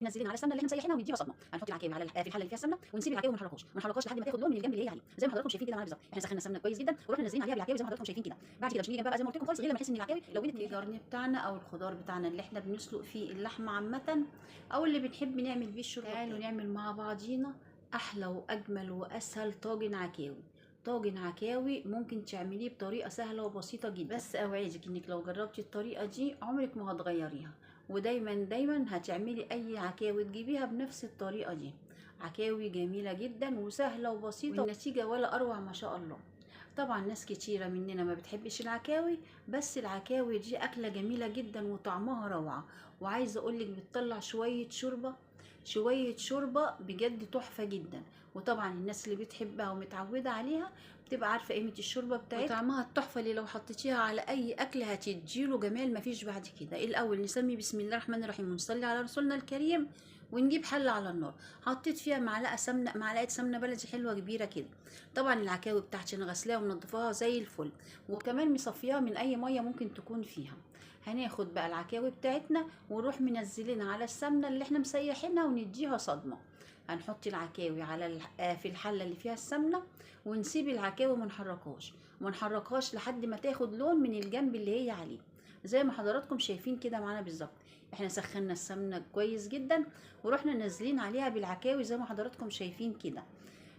منزلين على السمنة اللي احنا مسيحينها ونديها صدمة. هنحط العكاوي على في الحلة اللي فيها السمنة، ونسيب العكاوي وما نحركهاش، ما نحركهاش لحد ما تاخد لون من الجنب اللي هي عليه، زي ما حضراتكم شايفين كده معانا بالظبط. احنا سخنا السمنة كويس جدا ورحنا نازلين عليها بالعكاوي زي ما حضراتكم شايفين كده. بعد كده مش هنيجي جنبها بقى زي ما قلت لكم خالص، غير لما نحس ان العكاوي لونت من الجرن بتاعنا او الخضار بتاعنا اللي احنا بنسلق فيه اللحمة عامة، او اللي بنحب نعمل بيه الشوربة. تعالوا نعمل مع بعضينا احلى واجمل واسهل طاجن عكاوي. طاجن عكاوي ممكن تعمليه بطريقة سهلة وبسيطة جدا، بس اوعدك انك لو جربتي الطريقة دي عمرك ما هتغيريها، ودايما دايما هتعملي اي عكاوي تجيبيها بنفس الطريقة دي. عكاوي جميلة جدا وسهلة وبسيطة، والنتيجة ولا اروع ما شاء الله. طبعا ناس كتيرة مننا ما بتحبش العكاوي، بس العكاوي دي اكله جميلة جدا وطعمها روعه، وعايزه اقولك بتطلع شوية شوربة، شوية شوربة بجد تحفة جدا. وطبعا الناس اللي بتحبها ومتعوده عليها بتبقى عارفه قيمة الشوربة بتاعتها وطعمها التحفة، اللي لو حطيتيها على اي اكل هتديله جمال مفيش بعد كده. الاول نسمي بسم الله الرحمن الرحيم ونصلي على رسولنا الكريم، ونجيب حله على النار. حطيت فيها معلقه سمنه، معلقه سمنه بلدي حلوة كبيرة كده. طبعا العكاوي بتاعتي انا غسلاها ومنضفاها زي الفل، وكمان مصفياها من اي مية ممكن تكون فيها. هناخد بقى العكاوي بتاعتنا ونروح منزلينها على السمنة اللي احنا مسيحينها ونديها صدمة. هنحط العكاوي على في الحلة اللي فيها السمنة، ونسيب العكاوي ما نحركهاش، ما نحركهاش لحد ما تاخد لون من الجنب اللي هي عليه، زي ما حضراتكم شايفين كده معانا بالظبط. احنا سخنا السمنة كويس جدا ورحنا نازلين عليها بالعكاوي زي ما حضراتكم شايفين كده.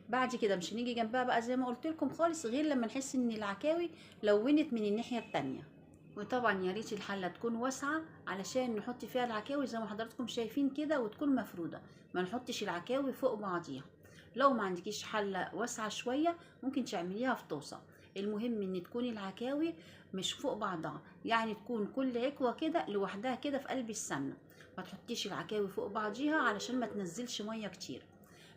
بعد كده مش هنيجي جنبها بقى زي ما قلت لكم خالص، غير لما نحس ان العكاوي لونت من الناحية التانية. وطبعا يا ريت الحلة تكون واسعة علشان نحط فيها العكاوي زي ما حضراتكم شايفين كده، وتكون مفروده، ما نحطش العكاوي فوق بعضيها. لو ما عندكيش حله واسعة شوية ممكن تعمليها في طاسه، المهم ان تكون العكاوي مش فوق بعضها، يعني تكون كل عكوه كده لوحدها كده في قلب السمنة، ما تحطيش العكاوي فوق بعضيها علشان ما تنزلش مية كتير.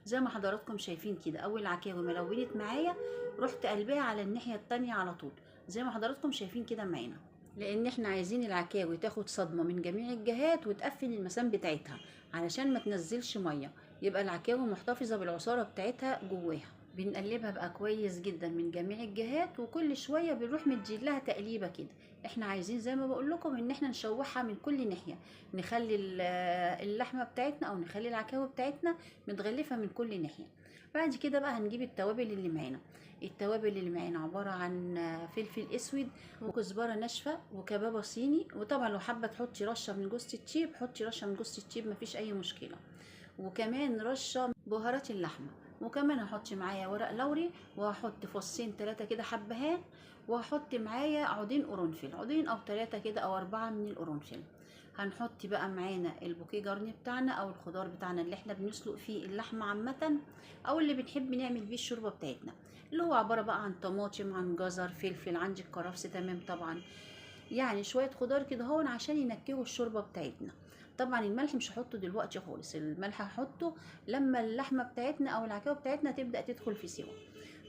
زي ما حضراتكم شايفين كده، اول عكاوي ما لونت معايا رحت قلبها على الناحية التانية على طول، زي ما حضراتكم شايفين كده معانا، لان احنا عايزين العكاوي تاخد صدمة من جميع الجهات وتقفل المسام بتاعتها علشان ما تنزلش مية، يبقى العكاوي محتفظة بالعصاره بتاعتها جواها. بنقلبها بقى كويس جدا من جميع الجهات، وكل شوية بنروح مديلها تقليبه كده. احنا عايزين زي ما بقول لكم ان احنا نشوحها من كل ناحية، نخلي اللحمة بتاعتنا او نخلي العكاوي بتاعتنا متغلفه من كل ناحية. بعد كده بقى هنجيب التوابل اللي معانا. التوابل اللي معانا عبارة عن فلفل اسود وكزبره ناشفة وكبابه صيني، وطبعا لو حابة تحطي رشه من جوز الطيب حطي رشه من جوز الطيب مفيش اي مشكلة، وكمان رشه بهارات اللحمة، وكمان هحط معايا ورق لوري، وهحط فصين 3 كده حبهان، وهحط معايا عودين قرنفل، عودين او 3 كده او 4 من القرنفل. هنحط بقى معانا البوكيه جرن بتاعنا او الخضار بتاعنا اللي احنا بنسلق فيه اللحمة عامة، او اللي بنحب نعمل بيه الشوربة بتاعتنا، اللي هو عبارة بقى عن طماطم، عن جزر، فلفل، عندك كرفس تمام طبعا، يعني شوية خضار كده هون عشان ينكهوا الشوربة بتاعتنا. طبعا الملح مش هحطه دلوقتي خالص، الملح هحطه لما اللحمة بتاعتنا او العكاوي بتاعتنا تبدا تدخل في سوا.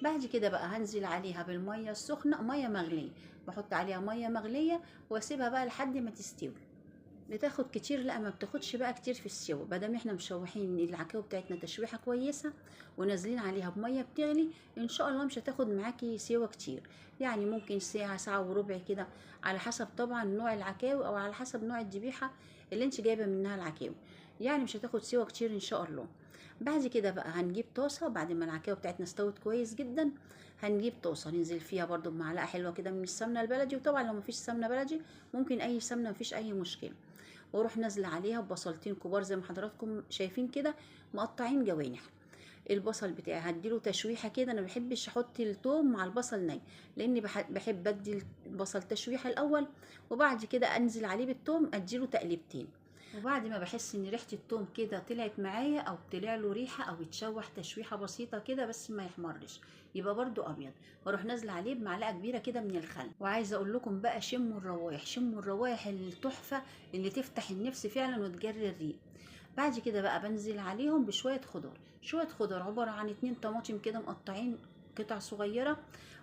بعد كده بقى هنزل عليها بالمية السخنة، مية مغليه، بحط عليها مية مغليه واسيبها بقى لحد ما تستوي. بتاخد كتير؟ لا ما بتاخدش بقى كتير في السوا، مادام احنا مشوحين العكاوي بتاعتنا تشويحه كويسة ونازلين عليها بميه بتغلي ان شاء الله مش هتاخد معاكي سوا كتير، يعني ممكن ساعة، ساعة وربع كده، على حسب طبعا نوع العكاوي او على حسب نوع الذبيحة اللي انت جايبه منها العكاوي، يعني مش هتاخد سوا كتير ان شاء الله. بعد كده بقى هنجيب طاسه، بعد ما العكاوي بتاعتنا استوت كويس جدا هنجيب طاسه ننزل فيها برضو بمعلقه حلوة كده من السمنة البلدي، وطبعا لو مفيش سمنه بلدي ممكن اي سمنه مفيش اي مشكلة، واروح نازله عليها ببصلتين كبار زي ما حضراتكم شايفين كده مقطعين جوانح. البصل بتاعي هديله تشويحه كده، انا ما بحبش احط التوم مع البصل ني، لاني بحب ادي البصل تشويحه الاول وبعد كده انزل عليه بالتوم اديله تقليبتين. وبعد ما بحس ان ريحه التوم كده طلعت معايا او طلع له ريحه او اتشوح تشويحه بسيطة كده بس ما يحمرش، يبقى برده ابيض، واروح نازله عليه بمعلقه كبيرة كده من الخل. وعايزه اقول لكم بقى شموا الروايح، شموا الروايح التحفة اللي تفتح النفس فعلا وتجري الريق. بعد كده بقى بنزل عليهم بشوية خضار، شوية خضار عبارة عن 2 طماطم كده مقطعين قطع صغيرة،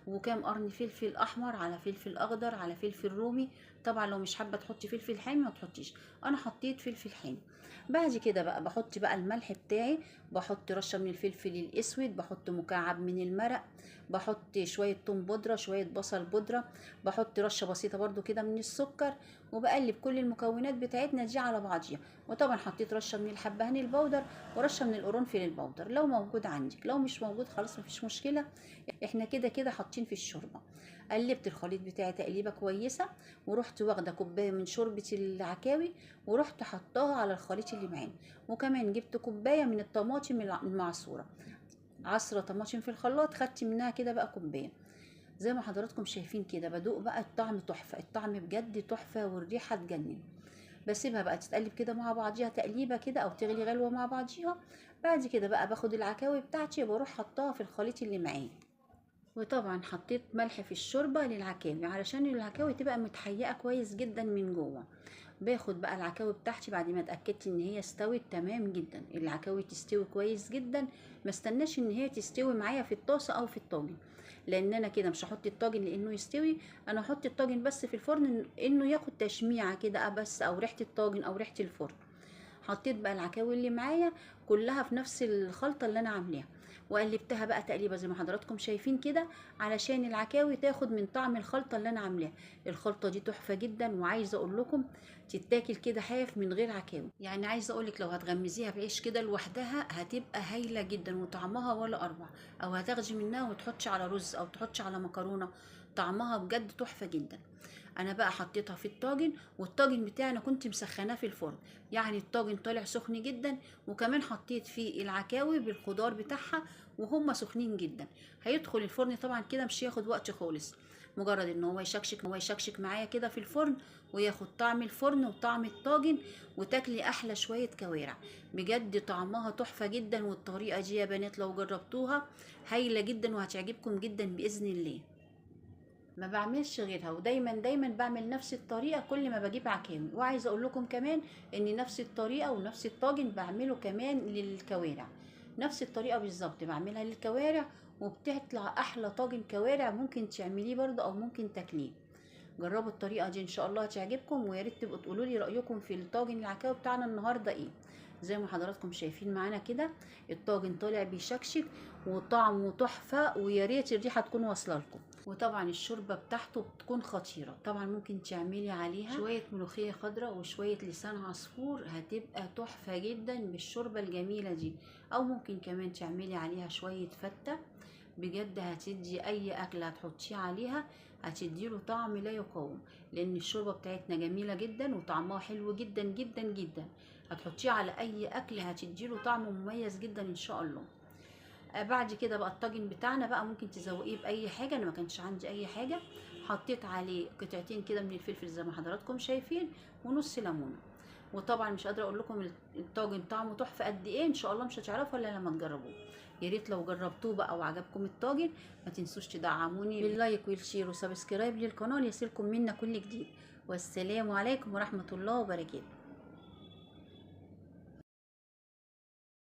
وكام قرن فلفل احمر على فلفل اخضر على فلفل رومي. طبعا لو مش حابة تحطي فلفل حامي ما تحطيش، انا حطيت فلفل حامي. بعد كده بقى بحط بقى الملح بتاعي، بحط رشه من الفلفل الاسود، بحط مكعب من المرق، بحط شوية توم بودره، شوية بصل بودره، بحط رشه بسيطة برده كده من السكر، وبقلب كل المكونات بتاعتنا دي على بعضيها. وطبعا حطيت رشه من الحبهان البودر ورشه من القرنفل البودر لو موجود عندك، لو مش موجود خلاص مفيش مشكلة، احنا كده كده حاطين في الشوربة. قلبت الخليط بتاعي تقليبه كويسة، ورحت واخده كوباية من شوربة العكاوي ورحت حطاها على الخليط اللي معانا. وكمان جبت كوباية من الطماطم المعصوره، عصره طماطم في الخلاط، خدت منها كده بقى كوباية. زي ما حضراتكم شايفين كده بدوق بقى الطعم تحفة، الطعم بجد تحفة والريحه تجنن. بسيبها بقى تتقلب كده مع بعضيها تقليبه كده او تغلي غلوه مع بعضيها. بعد كده بقى باخد العكاوي بتاعتي وبروح حطاها في الخليط اللي معايا. وطبعا حطيت ملح في الشوربة للعكاوي علشان العكاوي تبقى متحيقه كويس جدا من جوه. باخد بقى العكاوي بتاعتي بعد ما اتاكدت ان هي استوت تمام جدا، العكاوي تستوي كويس جدا، ما استناش ان هي تستوي معايا في الطاسه او في الطاجن، لان انا كده مش هحط الطاجن لانه يستوي، انا هحط الطاجن بس في الفرن انه ياخد تشميعه كده بس، او ريحه الطاجن او ريحه الفرن. حطيت بقى العكاوي اللي معايا كلها في نفس الخلطة اللي انا عاملاها، وقلبتها بقى تقليبه زي ما حضراتكم شايفين كده علشان العكاوي تاخد من طعم الخلطة اللي انا عاملاها. الخلطة دي تحفة جدا، وعايزه اقول لكم تتاكل كده حاف من غير عكاوي، يعني عايزه اقول لك لو هتغمزيها بعيش كده لوحدها هتبقى هايلة جدا وطعمها ولا اروع، او هتاخدي منها وتحطي على رز او تحطي على مكرونه، طعمها بجد تحفة جدا. انا بقى حطيتها في الطاجن، والطاجن بتاعنا كنت مسخناه في الفرن، يعني الطاجن طالع سخن جدا، وكمان حطيت فيه العكاوي بالخضار بتاعها وهم سخنين جدا. هيدخل الفرن طبعا كده مش هياخد وقت خالص، مجرد ان هو يشكشك معايا كده في الفرن وياخد طعم الفرن وطعم الطاجن، وتاكلي احلى شوية كوارع بجد طعمها تحفة جدا. والطريقة دي يا بنات لو جربتوها هايلة جدا وهتعجبكم جدا باذن الله. ما بعملش غيرها، ودايما دايما بعمل نفس الطريقة كل ما بجيب عكاوي. وعايزه اقول لكم كمان ان نفس الطريقة ونفس الطاجن بعمله كمان للكوارع، نفس الطريقة بالظبط بعملها للكوارع، وبتطلع احلى طاجن كوارع ممكن تعمليه برده او ممكن تاكليه. جربوا الطريقة دي ان شاء الله هتعجبكم، ويا ريت تبقوا تقولوا لي رايكم في الطاجن العكاوي بتاعنا النهارده ايه. زي ما حضراتكم شايفين معانا كده الطاجن طالع بيشكشك وطعمه تحفة، ويا ريت الريحة تكون واصله لكم. وطبعا الشوربة بتاعته بتكون خطيرة، طبعا ممكن تعملي عليها شوية ملوخية خضراء وشوية لسان عصفور، هتبقى تحفة جدا بالشوربه الجميلة دي، او ممكن كمان تعملي عليها شوية فته، بجد هتدي اي اكله هتحطيه عليها هتديله طعم لا يقاوم، لان الشوربة بتاعتنا جميلة جدا وطعمها حلو جدا جدا جدا، هتحطيه على اي اكل هتديله طعم مميز جدا ان شاء الله. بعد كده بقى الطاجن بتاعنا بقى ممكن تزوقيه باي حاجة، انا ما كانش عندي اي حاجة، حطيت عليه قطعتين كده من الفلفل زي ما حضراتكم شايفين ونص ليمونه. وطبعا مش قادرة اقول لكم الطاجن طعمه تحفة قد ايه، ان شاء الله مش هتعرفوا الا لما تجربوه. يا ريت لو جربتوه بقى وعجبكم الطاجن ما تنسوش تدعموني بال like وال share و subscribe للقناة ليصلكم منا كل جديد. والسلام عليكم ورحمة الله وبركاته.